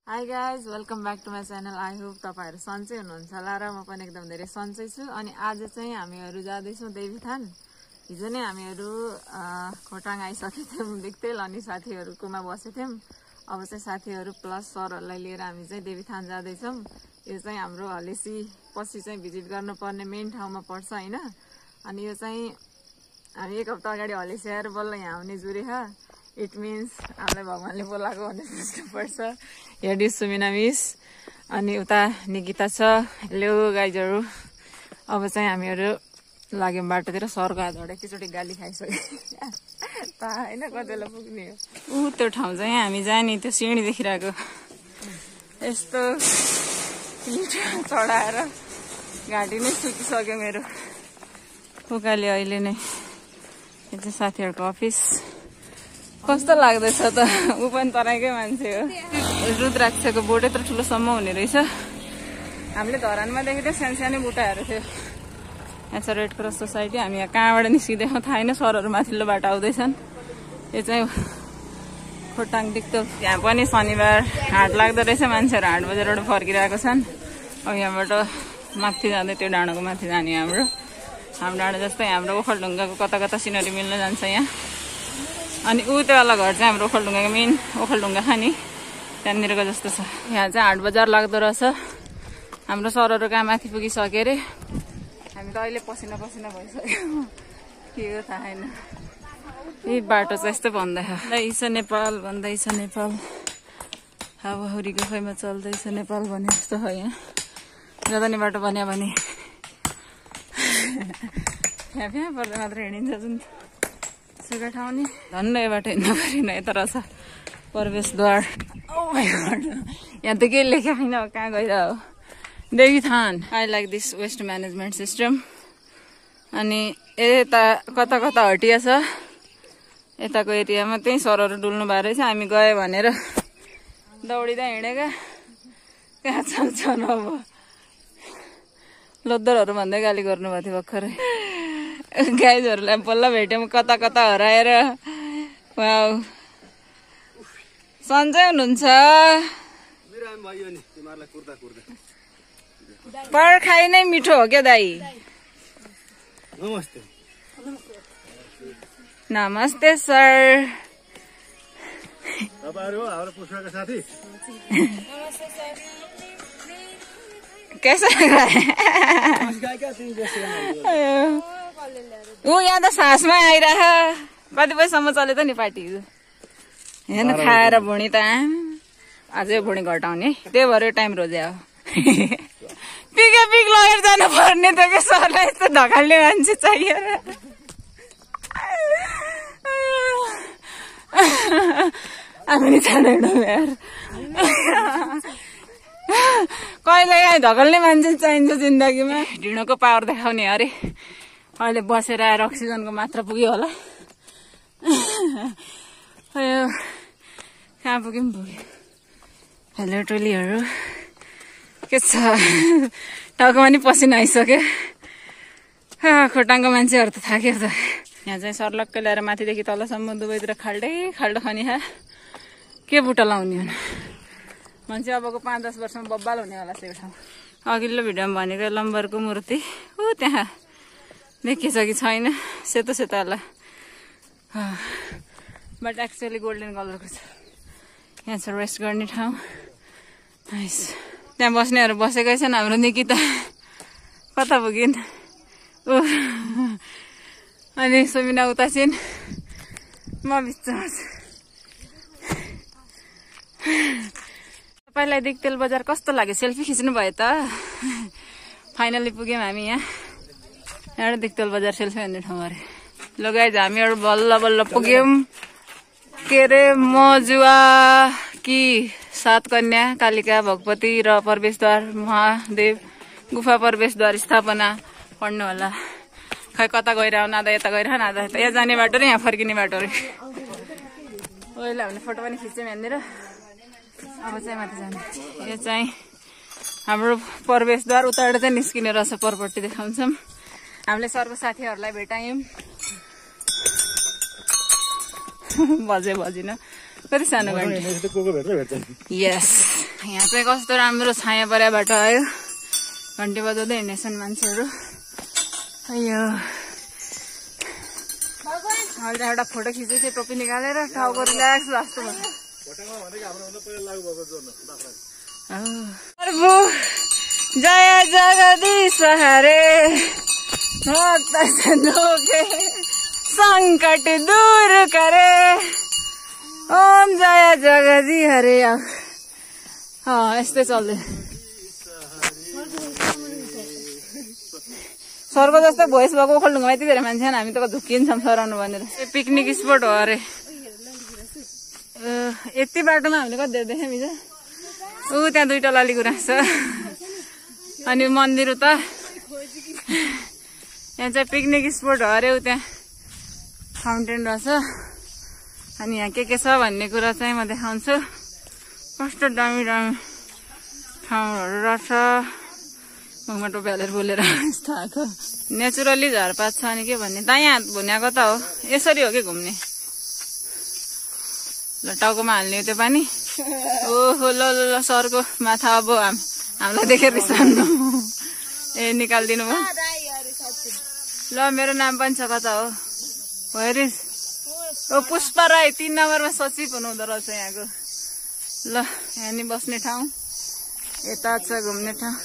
High guys welcome back to my channel. I hope तपाईहरु सन्चै हुनुहुन्छ होला र म पनि एकदम धेरै सन्चै छु। अनि आज चाहिँ हामीहरु जाँदैछौँ देवीथान। हिजो नै हामीहरु खोटाङ आइसकेका थियौँ दिक्तेल अनि साथीहरुकोमा बसेथ्यौँ। अब चाहिँ साथीहरु प्लस सरहरुलाई लिएर हामी चाहिँ देवीथान जाँदैछौँ। यो चाहिँ हाम्रो हलेसी पछि चाहिँ भिजिट गर्नुपर्ने मेन ठाउँमा पर्छ हैन। अनि यो चाहिँ हामी एक हप्ता अगाडि हलेसी आएर बल्ल यहाँ आउने जुरे ह। इट मीन्स हामीलाई भगवानले बोलाएको भन्ने सोच्नु पर्छ। हेयर इज सुमिना मिस अनि उता निकिता छ। हेलो गाइजहरु, अब चाहिँ हामीहरु लाग्यौं बाटोतिर। सरको हातबाट एकैचोटि गाली खाइसक्यो थाहा हैन कतिबेला पुग्ने हो। त्यो ठाउँ चाहिँ हामी जाने त्यो सिँढी देखिरहेको यस्तो चढाएर घाँटी नै सुकिसक्यो मेरो उकाले अहिले नै। यो चाहिँ साथीहरुको अफिस। कस्तो लाग्दैछ त? ऊ पनि तराईकै मान्छे हो। रुद्राक्षको बोट यत्रो ठुलोसम्म हुने रहेछ। हामीले धरानमा देखेको थियौँ सानो बुट्टाहरू थियो। यहाँ छ रेड क्रस सोसाइटी। हामी यहाँ कहाँबाट निस्किँदै हौँ थाहा छैन। सरहरू माथिल्लो बाटो आउँदैछन्। यो चाहिँ खोटाङ दिक्तेल। यहाँ पनि शनिबार हाट लाग्दो रहेछ। मान्छेहरू हाट बजारबाट फर्किरहेको छन्। अब यहाँबाट माथि जाँदै त्यो डाँडोको माथि जाने हाम्रो डाँडो जस्तै हाम्रो ओखलढुङ्गाको कता कता सिनरी मिल्न जान्छ यहाँ। अनि ऊ त्यो वाला घर चाहिँ हाम्रो ओखलढुङ्गाको मेन ओखलढुङ्गा खानी त्यहाँनिरको जस्तो छ। यहाँ चाहिँ हाट बजार लाग्दो रहेछ। हाम्रो सरहरू कहाँ माथि पुगिसक्यो अरे। हामी त अहिले पसिना पसिना भइसक्यो। के हो थाहा छैन। यही बाटो चाहिँ यस्तो भन्दैछ नेपाल भन्दैछ। नेपाल हावाहुरीको खैमा चल्दैछ नेपाल भने जस्तो हो। यहाँ जतानी बाटो बन्यो भने यहाँ फ्याँ पर्दा मात्र हिँडिन्छ जुन सुगा ठाउँ नि। धन्न यो बाटो हिँड्नु परेन। यता रहेछ प्रवेशद्वार। यहाँ त के लेख्या छैन कहाँ गइरह हो। Devithan. I like this waste management system. अनि यता कता कता हटिया छ। यताको एरियामा त्यही सरहरू डुल्नु भएको रहेछ। हामी गयो भनेर दौडिँदै हिँडेका कहाँ छन् अब। लोद्धरहरू भन्दै गाली गर्नुभएको थियो भर्खरै। गाइजहरूलाई बल्ल भेट्यौँ कता कता हराएर। वाउ सन्चै हुनुहुन्छ? पर्खाइ नै मिठो हो क्या दाई? नमस्ते। नमस्ते सर। तपाईहरु हो हाम्रो पुष्पका साथी? नमस्ते सर। कैसा लग रहा है? ऊ यहाँ त सासमा आइरह। कतिपयसम्म चले त नि पार्टी। हेर्नु खाएर भुँडी त अझै भुँडी घटाउने। त्यही भएर टाइम रोज्या हो। पिके पिक लगेर जानु पर्ने त के सरलाई यस्तो ढकाल्ने मान्छे चाहियो र। हामी जाँदैनौँ यार। कहिले काहीँ धकल्ने मान्छे चाहिन्छ जिन्दगीमा। ढिँडोको पावर देखाउने अरे। अहिले बसेर आएर अक्सिजनको मात्रा पुग्यो होला। कहाँ पुग्यौँ पुग्यो। हेलो टोलीहरू के छ? टाउकोमा नि पसिना आइसक्यो। खोटाङको मान्छेहरू त थाक्यो त। यहाँ चाहिँ सर्लक्कै ल्याएर माथिदेखि तलसम्म दुवैतिर खाल्डै खाल्डो खनी के बुट्टा लाउने हुन्। मान्छे अबको 5-10 वर्षमा बब्बाल हुने होला त्यो ठाउँ। अघिल्लो भिडियोमा भनेको लम्बरको मूर्ति ऊ त्यहाँ देखिएछ कि छैन? सेतो सेतो होला बट एक्चुअली गोल्डन कलरको छ। यहाँ छ रेस्ट गर्ने ठाउँ। नाइस। त्यहाँ बस्नेहरू बसेकै छन्। हाम्रो निकिता कता पुगिन्? अनि सुमिना उता छिन्। म बिचमा छु। तपाईँलाई दिक्तेल बजार कस्तो लाग्यो? सेल्फी खिच्नु भयो त? फाइनली पुग्यौँ हामी यहाँ। एउटा दिक्तेल बजार सेल्फी हान्ने ठाउँ अरे। ल गाइज हामीहरू बल्ल बल्ल पुग्यौँ। के अरे मजुवा कि 7 कन्या कालिका भगवती र प्रवेशद्वार महादेव गुफा प्रवेशद्वार स्थापना पढ्नु होला। खै कता गइरह नादा यता गइरह नादा यता। यहाँ जाने बाटो र यहाँ फर्किने बाटो अरे। अहिले हामीले फोटो पनि खिच्यौँ यहाँनिर। अब चाहिँ माथि जाने। यो चाहिँ हाम्रो प्रवेशद्वार। उताबाट चाहिँ निस्किने रहेछ। पर्पट्टि देखाउँछौँ। हामीले सरको साथीहरूलाई भेटायौँ। बजिन कति सानो घन्टी। यस यहाँ चाहिँ कस्तो राम्रो छाया परे बाटो आयो घन्टी बजाउँदै हिँड्नेछन् मान्छेहरू अयो अहिले एउटा फोटो खिचेको थिएँ टोपी निकालेर टाउको रिल्याक्स जस्तो प्रभु जय जगदीश हरे भक्त के संकट दूर करे ओम जय जगदी हरे यस्तै चल्दै स्वर्ग जस्तो भोइस भएको खोल्नुमा यति धेरै मान्छे हामी त झुक्किन्छौँ सराउनु भनेर पिकनिक स्पोट हो अरे यति बाटोमा हामीले कति धेरै देख्यौँ हिजो त्यहाँ दुईटा लाली गुराँस छ अनि मन्दिर उता यहाँ चाहिँ पिकनिक स्पोट हो अरे त्यहाँ फाउन्टेन रहेछ अनि यहाँ के छ भन्ने कुरा चाहिँ म देखाउँछु कस्तो दामी दामी ठाउँहरू रहेछ ममा टोपी हालेर बोलेर यस्तो आएको नेचुरली झारपात छ अनि के भन्ने दायाँ हात भुन्याएको त हो यसरी हो कि घुम्ने ल टाउकोमा हाल्ने त्यो पानी ओहो ल ल सरको माथा अब हामीलाई देखेर रिसाउनु ए निकालिदिनु भयो ल मेरो नाम पनि छ कता हो हेरिस ओ पुष्पा राई 3 नम्बरमा सचिव हुनुहुँदो रहेछ यहाँको ल यहाँ नि बस्ने ठाउँ यता छ घुम्ने ठाउँ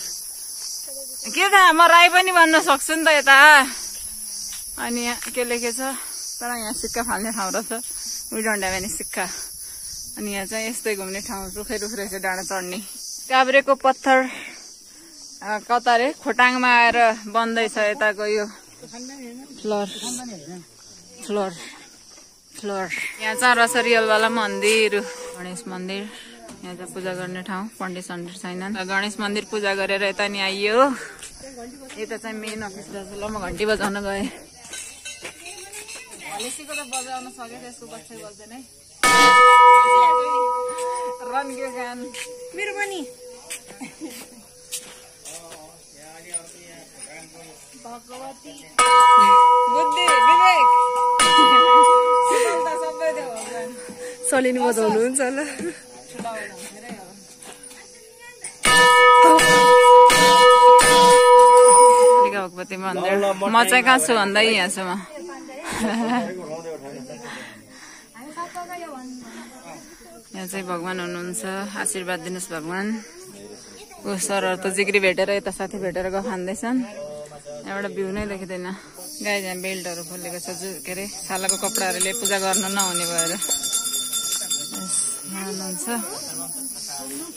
के थाहा म राई पनि भन्न सक्छु नि त यता अनि यहाँ के लेखेछ तर यहाँ सिक्का फाल्ने ठाउँ रहेछ वी डोन्ट ह्याभ एनी सिक्का अनि यहाँ चाहिँ यस्तै घुम्ने ठाउँ रुखै रुख रहेछ डाँडा चढ्ने काभ्रेको पत्थर कता रे खोटाङमा आएर बन्दैछ यताको यो फ्लोर फ्लोर फ्लोर यहाँ चाहिँ रहेछ रियलवाला मन्दिर गणेश मन्दिर यहाँ चाहिँ पूजा गर्ने ठाउँ पण्डित सण्डित छैनन् गणेश मन्दिर पूजा गरेर यता नि आइयो यता चाहिँ मेन अफिस रहेछ ल म घन्टी बजाउन गएँ हलेसीको त बजाउन सक्यो त्यसको बच्चै बज्दैन है रन्ग्यो गान मेरो पनि भगवती बुद्धि विवेक सबै थियो भगवान सलिनी बजाउनुहुन्छ ल भगवती मन्दिर म चाहिँ कहाँ छु भन्दा यहाँ छु म यहाँ चाहिँ भगवान हुनुहुन्छ आशीर्वाद दिनुहोस् भगवान ऊ सरहरू त जिग्री भेटेर यता साथी भेटेर गफ खाँदैछन् यहाँबाट भ्यू नै देखिँदैन गाई यहाँ बेल्टहरू खोलेको छ के अरे छालाको कपडाहरूले पूजा गर्नु नहुने भएर यहाँ हुनुहुन्छ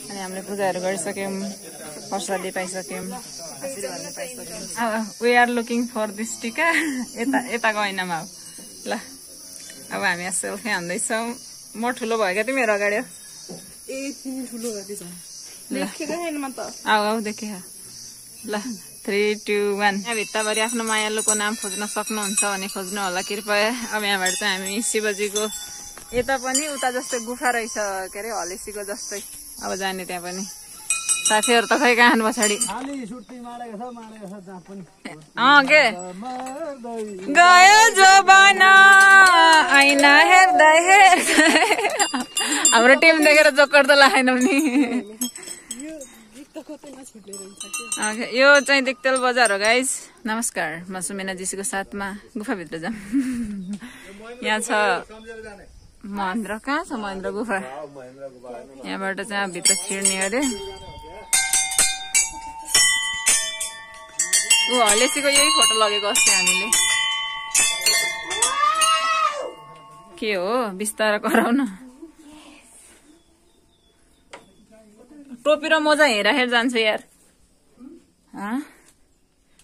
अनि हामीले पूजाहरू गरिसक्यौँ प्रसादी पाइसक्यौँ आशीर्वाद पाइसक्यौँ we are looking for this tika यताको ऐनामा हो ल अब हामी यहाँ सेल्फी हान्दैछौँ म ठुलो भयो क्या तिमीहरू अगाडि हो आऊ देखि ल 3, 2, 1 यहाँ भित्ताभरि आफ्नो मायालुको नाम खोज्न सक्नुहुन्छ भने खोज्नु होला कृपया अब यहाँबाट चाहिँ हामी शिवजीको यता पनि उता जस्तै गुफा रहेछ के अरे हलेसीको जस्तै अब जाने त्यहाँ पनि साथीहरू त खै कहाँ पछाडि के गयो जमाना ऐना हेर्दा हेर्दा हाम्रो टिम देखेर जोकर त लागेनौ नि यो चाहिँ दिक्तेल बजार हो गाइज नमस्कार म सुमेना जीसीको साथमा गुफाभित्र जाम यहाँ छ महेन्द्र कहाँ छ महेन्द्र गुफा यहाँबाट चाहिँ भित्र छिर्ने अरे ऊ हलेसीको यही फोटो लगेको अस्ति हामीले के हो बिस्तारै कराउन टोपी र मोजा हेर जान्छ यार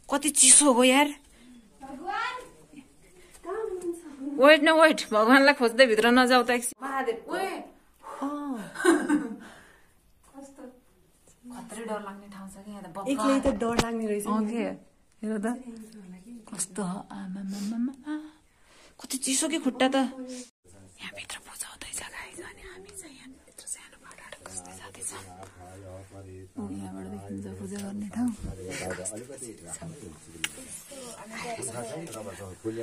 कति चिसो हो यार वेट न वेट भगवानलाई खोज्दै भित्र नजाऊ त एकछिन खत्रै डर लाग्ने ठाउँ छ कि यहाँ त एक्लै त डर लाग्ने रहेछ हेर त कस्तो कति चिसो कि खुट्टा त यहाँ भित्र पूजा हुँदैछ गाइस अनि हामी चाहिँ यहाँ भित्र सानो बाटो कस्तै जाँदैछ यहाँबाट देखिन्छ पूजा गर्ने ठाउँ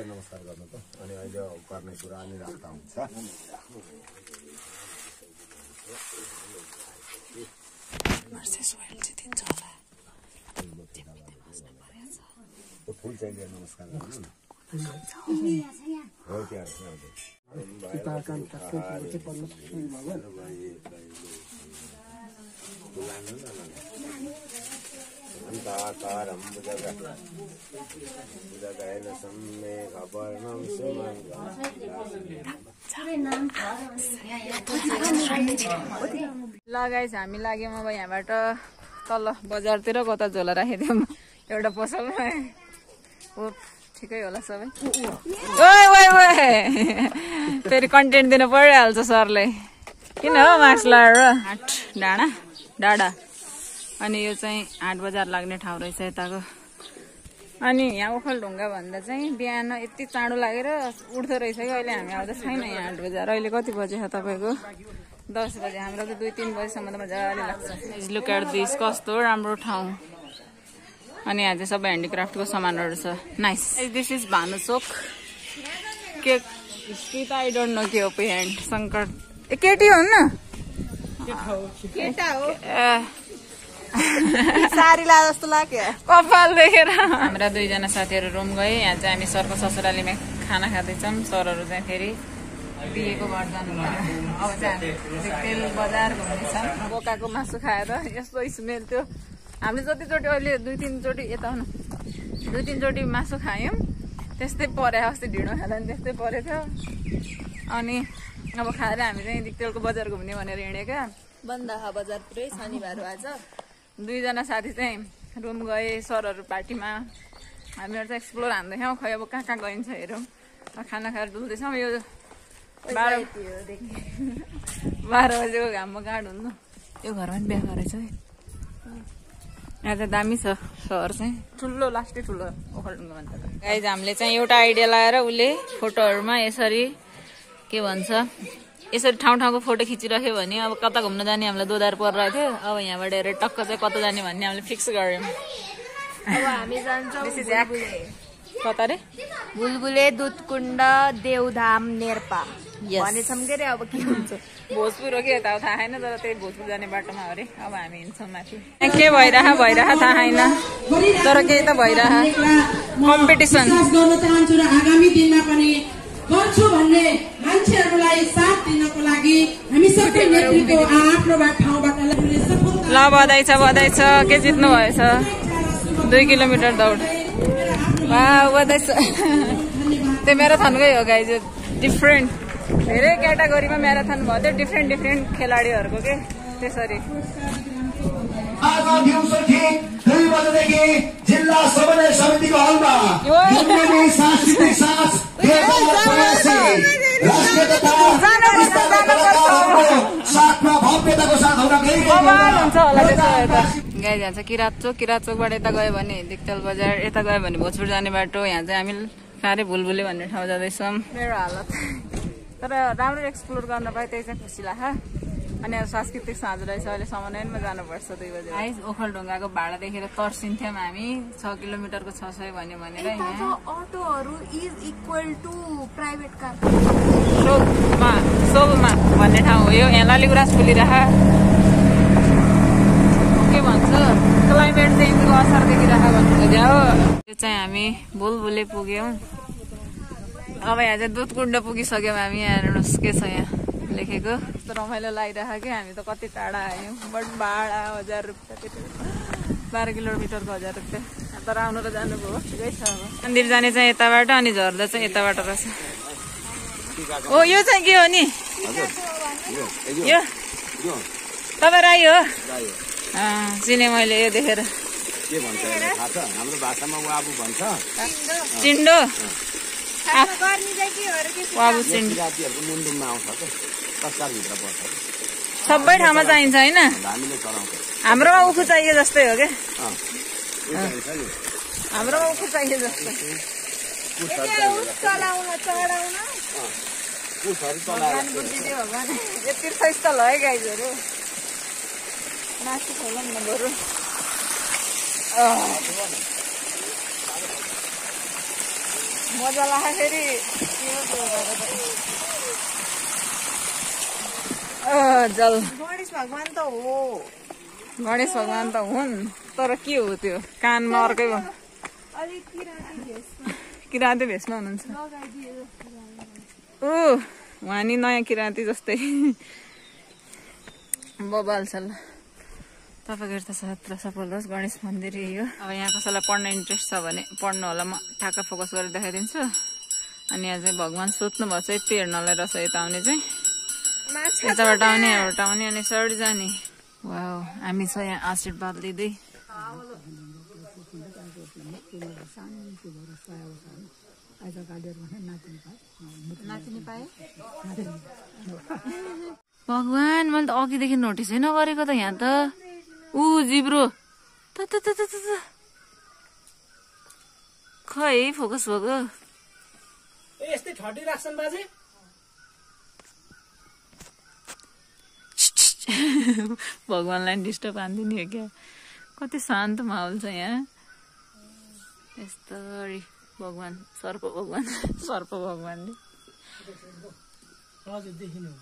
नमस्कार गर्नु त अनि अहिले गर्ने कुरा अनि राख्दा हुन्छ चाहिँ नमस्कार गर्नु न हो त्यहाँ अन्ताकारं बुधगयन सम्मेघ वर्णं ल गाइस हामी लाग्यौँ अब यहाँबाट तल बजारतिर कता झोला राखिदिउँ एउटा पसलमा हो ठिकै होला सबै फेरि कन्टेन्ट दिन परिहाल्छ सरले किन हो मास्क लगाएर हाट डाँडा अनि यो चाहिँ हाट बजार लाग्ने ठाउँ रहेछ यताको अनि यहाँ ओखलढुङ्गा भन्दा चाहिँ बिहान यति चाँडो लागेर उठ्दो रहेछ कि अहिले हामी आउँदा छैन यहाँ हाट बजार अहिले कति बजे छ तपाईँको 10 बजे हाम्रो त 2-3 बजीसम्म त मजाले लाग्छ लुक एट दिस कस्तो राम्रो ठाउँ अनि यहाँ चाहिँ सबै ह्यान्डिक्राफ्टको सामानहरू छ नाइस दिस इज भानु चोक के स्ट्रिट आई डोन्ट नो के हो ह्यान्ड शङ्कर ए केटी हो न केटा हो सारी ला जस्तो लाग्यो कपाल देखेर हाम्रा 2 जना साथीहरू रुम गए यहाँ चाहिँ हामी सरको ससुरालीमा खाना खाँदैछौँ सरहरू चाहिँ फेरि बिहेको घर जानुभयो अब चाहिँ तेल बजार घुम्दैछौँ बोकाको मासु खाएर यस्तो स्मेल थियो हामीले जतिचोटि अहिले 2-3 चोटि यता न 2-3 चोटि मासु खायौँ त्यस्तै परे अस्ति ढिँडो खाँदा पनि त्यस्तै परेको थियो अनि अब खाएर हामी चाहिँ दिक्तेलको बजार घुम्ने भनेर हिँडेका बन्द बजार पुरै शनिबार आज 2 जना साथी चाहिँ रुम गए सरहरू पार्टीमा हामीहरू चाहिँ एक्सप्लोर हान्दैछौँ खै अब कहाँ गइन्छ हेरौँ खाना खाएर डुल्दैछौँ यो 12 बजेको घाममा गाड हुनु यो घरमा पनि बिहा गरेछ है यहाँ चाहिँ दामी छ सहर चाहिँ ठुलो लास्टै ठुलो ओखलढुङ्गा भन्छ गाइज हामीले चाहिँ एउटा आइडिया लगाएर उसले फोटोहरूमा यसरी के भन्छ यसरी ठाउँ ठाउँको फोटो खिचिराख्यो भने अब कता घुम्न जाने हामीलाई दोधार परिरहेको थियो अब यहाँबाट हेरेर टक्क चाहिँ कता जाने भन्ने हामीले फिक्स गर्यौँ अब हामी जान्छौँ कता रे बुलबुले दुधकुण्ड देउधाम नेर्पा भनेछौँ के रे अब के हुन्छ भोजपुर हो कि यता हो थाहा छैन तर त्यही भोजपुर जाने बाटोमा हो अरे अब हामी हिँड्छौँ माथि के भइरह थाहा छैन तर केही त भइरह कम्पिटिसन आगामी दिनमा पनि गर्छु भन्ने मान्छेहरूलाई साथ दिनको लागि हामी सबै नेतृत्व आफ्नो ठाउँबाट ल बधाई छ के जित्नु भएछ 2 किलोमिटर दौड बधाई छ त्यो म्याराथनकै हो गाइज डिफ्रेन्ट धेरै क्याटेगोरीमा म्याराथन भयो त्यो डिफ्रेन्ट खेलाडीहरूको के त्यसरी आज दिउँसो ठीक 2 बजेदेखि जिल्ला समन्वय समितिको हलमा सांस्कृतिक साँझ साथमा भव्यताको साथ गाई जान्छ किरात चोकबाट यता गयो भने दिक्तेल बजार यता गयो भने भोजपुर जाने बाटो यहाँ चाहिँ हामी साह्रै भुलभुले भन्ने ठाउँ जाँदैछौँ मेरो हालत तर राम्रो एक्सप्लोर गर्न पाएँ त्यही चाहिँ खुसी लाग्छ अनि सांस्कृतिक साँझ रहेछ अहिले समन्वयमा जानुपर्छ 2 बजे गाइस ओखलढुङ्गाको भाडा देखेर तर्सिन्थ्यौँ हामी 6 किलोमिटरको 600 भन्यो भनेर यहाँ अटोहरू is equal to private car सोलमा भन्ने ठाउँ हो यो यहाँ लालीगुराँस फुलिरह के भन्छ क्लाइमेट चेन्जको असर देखिरह भन्नु हो यो चाहिँ हामी बुलबुले पुग्यौँ अब यहाँ चाहिँ दुधकुण्ड पुगिसक्यौँ हामी यहाँ हेर्नुहोस् के छ यहाँ लेखेको कस्तो रमाइलो लागिरहेको कि हामी त कति टाढा आयौँ बट भाडा 1000 रुपियाँ 12 किलोमिटरको 1000 रुपियाँ तर आउनु र जानुभयो ठिकै छ अब मन्दिर जाने चाहिँ यताबाट अनि झर्दा चाहिँ यताबाट रहेछ ओ यो चाहिँ के हो नि यो तपाईँ राई हो चिने मैले यो देखेर के भन्छ थाहा छ हाम्रो भाषामा वाबु भन्छ चिन्डो वाबु चिन्डो जातिहरुको मुन्डुममा आउँछ के संस्कार भित्र पर्छ सबै ठाउँमा चाहिन्छ हैन हामीले चलाउँछ हाम्रोमा उखु चाहिए जस्तै हो के हाम्रोमा उखु चाहिए जस्तै यो तीर्थस्थल है गाइजहरू मासु खाइलौँ न बरु मजा लाग्यो फेरि जल गणेश भगवान त हो गणेश भगवान त हुन् तर के हो त्यो कानमा अर्कै किराँती भेषमा हुनुहुन्छ ओ उहाँ नि नयाँ किराँती जस्तै बबाल छ ल। तपाईँको हेर्दा छात्र सफल होस्। गणेश मन्दिर यो। अब यहाँ कसैलाई पढ्न इन्ट्रेस्ट छ भने पढ्नु होला। म ठ्याक्क फोकस गरेर देखाइदिन्छु। अनि यहाँ चाहिँ भगवान् सोध्नु भएको छ यति हेर्नलाई रहेछ। यता आउने चाहिँ यताबाट आउने यहाँबाट आउने अनि सरी जाने। वाउ हामी छ यहाँ आशीर्वाद लिँदै। भगवान् मैले त अघिदेखि नोटिसै नगरेको त यहाँ त ऊ जिब्रो खै फोकस भएको यस्तै ठटी राख्छन् बाजे। भगवान्लाई डिस्टर्ब हान्दिने हो क्या। कति शान्त माहौल छ यहाँ। यस्तरी भगवान् सर्प भगवान्ले हजुर देखिनु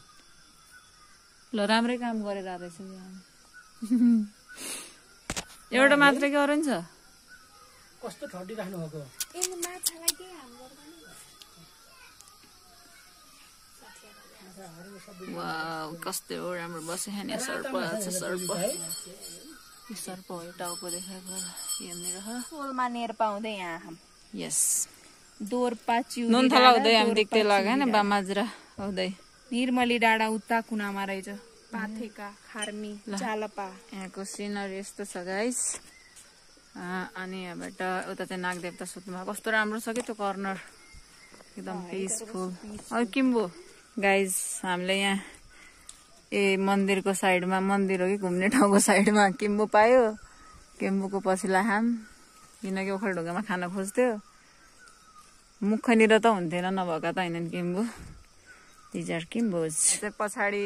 ल राम्रै काम गरेर रहेछ एउटा मात्रै के अरू नि छ। कस्तो ठटी राख्नु भएको वाउ कस्तो राम्रो बसे नि सर्प सर्प सर्प हो टाउको देखाएको यहाँनिर फुलमा नेर पाउँदै यहाँ यस दोर्पा चिउरी नुनथला हुँदै हामी देख्दै लाग्यो नि बामाज्रा हुँदै निर्मली डाँडा उता कुनामा रहेछ पाथेका खार्मी चालपा। यहाँको सिनरी यस्तो छ गाइस। अनि यहाँबाट उता चाहिँ नागदेवता सुत्नु भएको कस्तो राम्रो छ कि त्यो कर्नर एकदम पिसफुल। अरू किम्बो गाइस हामीले यहाँ मन्दिरको साइडमा मन्दिर हो कि घुम्ने ठाउँको साइडमा किम्बो पायो। किम्बोको पछि लाहाम किनकि ओखलढुङ्गामा खान खोज्थ्यो। मुखनिर त हुन्थेन नभएका त होइनन् किम्बो। These are किम्बोज। पछाडि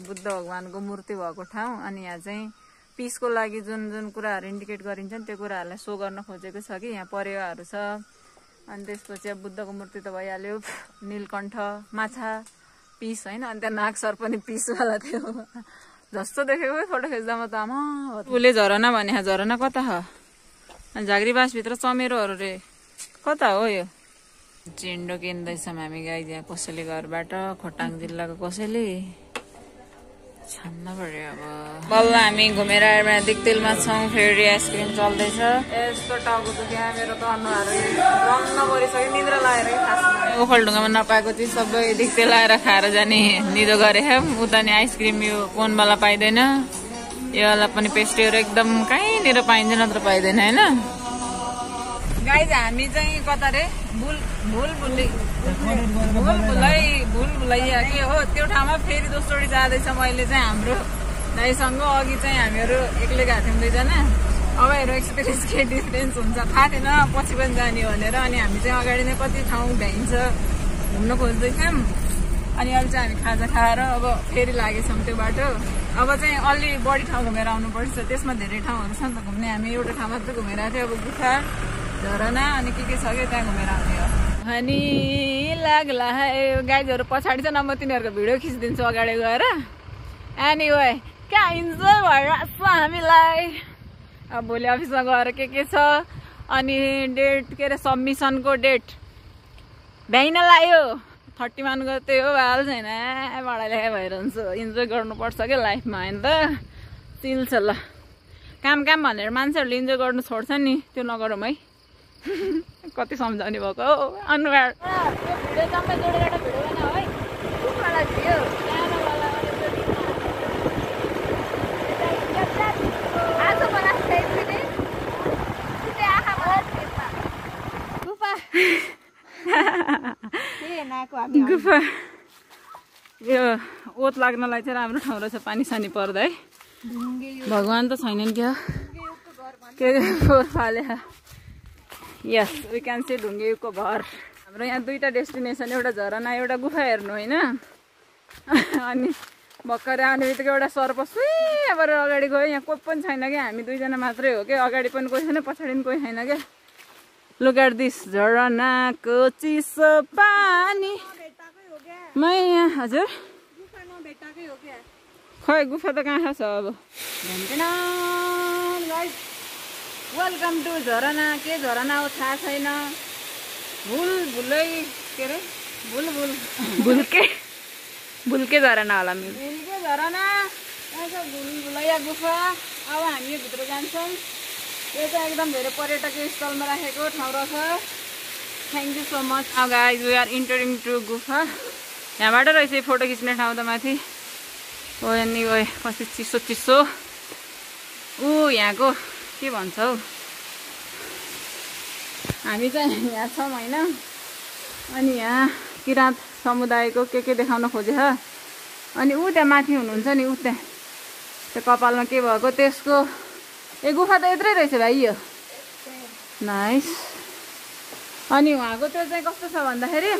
बुद्ध भगवानको मूर्ति भएको ठाउँ। अनि यहाँ चाहिँ पिसको लागि जुन जुन कुराहरू इन्डिकेट गरिन्छ नि त्यो कुराहरूलाई सो गर्न खोजेको छ कि यहाँ परेवाहरू छ। अनि त्यसपछि अब बुद्धको मूर्ति त भइहाल्यो। नीलकण्ठ माछा पिस होइन। अनि त्यहाँ नाग सर पनि पिसवाला थियो जस्तो देखेको फोटो खिच्दामा त आमा उसले झरना भने झरना कता हो झाँक्री बाँसभित्र चमेरोहरू रे कता हो यो। चिन्डो किन्दैछौँ हामी गाई यहाँ कसैले घरबाट खोटाङ जिल्लाको कसैले छान्न पर्यो। अब बल्ल हामी घुमेर आएर दिक्तेलमा छौँ। फेरि आइसक्रिम चल्दैछ। यस्तो टाउको दुख्या मेरो त अनुहार रन्न परिसक्यो। निद्रा लागेर ओखलढुङ्गामा नपाएको चिज सबै दिक्तेल आएर खाएर जाने निदो गरे उता नि आइसक्रिम यो कोनवाला पाइँदैन। योवाला पनि पेस्ट्रीहरू एकदम कहीँनिर पाइन्छ नत्र पाइँदैन होइन। गाइज हामी चाहिँ कता रे भुलभुलैया के हो त्यो ठाउँमा फेरि दोस्रोटी जाँदैछ। मैले चाहिँ हाम्रो दाइसँग अघि चाहिँ हामीहरू एक्लै गएको थियौँ दुईजना। अब हेर एक्सपिरियन्स के डिफरेन्स हुन्छ थाहा थिएन पछि पनि जाने भनेर। अनि हामी चाहिँ अगाडि नै कति ठाउँ भ्याइन्छ घुम्न खोज्दैथ्यौँ। अनि अहिले चाहिँ हामी खाजा खाएर अब फेरि लागेछौँ त्यो बाटो। अब चाहिँ अलि बढी ठाउँ घुमेर आउनुपर्छ। त्यसमा धेरै ठाउँहरू छ नि त घुम्ने। हामी एउटा ठाउँ मात्रै घुमेर आएको थियो। अब गुफा झरना अनि के छ कि त्यहाँ घुमेर आउने हो। अनि लाग्ला गाइजहरू पछाडि चाहिँ म तिनीहरूको भिडियो खिचिदिन्छु अगाडि गएर। एनिवे क्या इन्जोय भइरहेको छ हामीलाई। अब भोलि अफिसमा गएर के छ अनि डेट के अरे सबमिसनको डेट भ्याइन लाग्यो 31 गते हो। हाल छैन पढाइ लेखाइ भइरहन्छ। इन्जोय गर्नुपर्छ क्या लाइफमा होइन त चिल छ ल। काम भनेर मान्छेहरूले इन्जोय गर्नु छोड्छ नि त्यो नगरौँ है। कति सम्झाउने भएको अनुहार भिडियो जम्मै जोडेर एउटा भिडियो बनाऊ है। गुफा यो ओत लाग्नलाई चाहिँ राम्रो ठाउँ रहेछ पानी सानी पर्दा है। भगवान् त छैनन् क्या के फाले। यस वी क्यान सी ढुङ्गेको घर। हाम्रो यहाँ दुईटा डेस्टिनेसन एउटा झरना एउटा गुफा हेर्नु होइन। अनि भर्खर आउने बित्तिकै एउटा सर्प सुइबाट अगाडि गयो। यहाँ कोही पनि छैन क्या हामी दुईजना मात्रै हो क्या। अगाडि पनि कोही छैन पछाडि पनि कोही छैन क्या। लुक एट दिस झरनाको चिसो पानी मै यहाँ। हजुर खै गुफा त कहाँ छ अब वेलकम टु झरना। के झरना हो थाहा छैन। भुलै के अरे भुल्के झरना होला मिल। भुल्के झरना यहाँ छ भुलैया गुफा। अब हामी यो भित्र जान्छौँ। यो चाहिँ एकदम धेरै पर्यटकीय स्थलमा राखेको ठाउँ रहेछ। Thank you so much. अब guys we are entering to gufa. यहाँबाट रहेछ फोटो खिच्ने ठाउँ त माथि। ओ अनि ओ कति चिसो चिसो। यहाँको के भन्छ हौ। हामी चाहिँ यहाँ छौँ होइन। अनि यहाँ किराँत समुदायको के देखाउन खोजेछ। अनि त्यहाँ माथि हुनुहुन्छ नि त्यहाँ त्यो कपालमा के भएको त्यसको ए गुफा त यत्रै रहेछ भाइ यो। नाइस। अनि उहाँको त्यो चाहिँ कस्तो छ भन्दाखेरि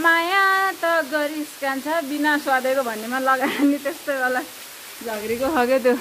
माया त गरिस कान्छ बिना स्वादेको भन्नेमा लगायो नि त्यस्तै वाला झग्रीको खग्यो त्यो।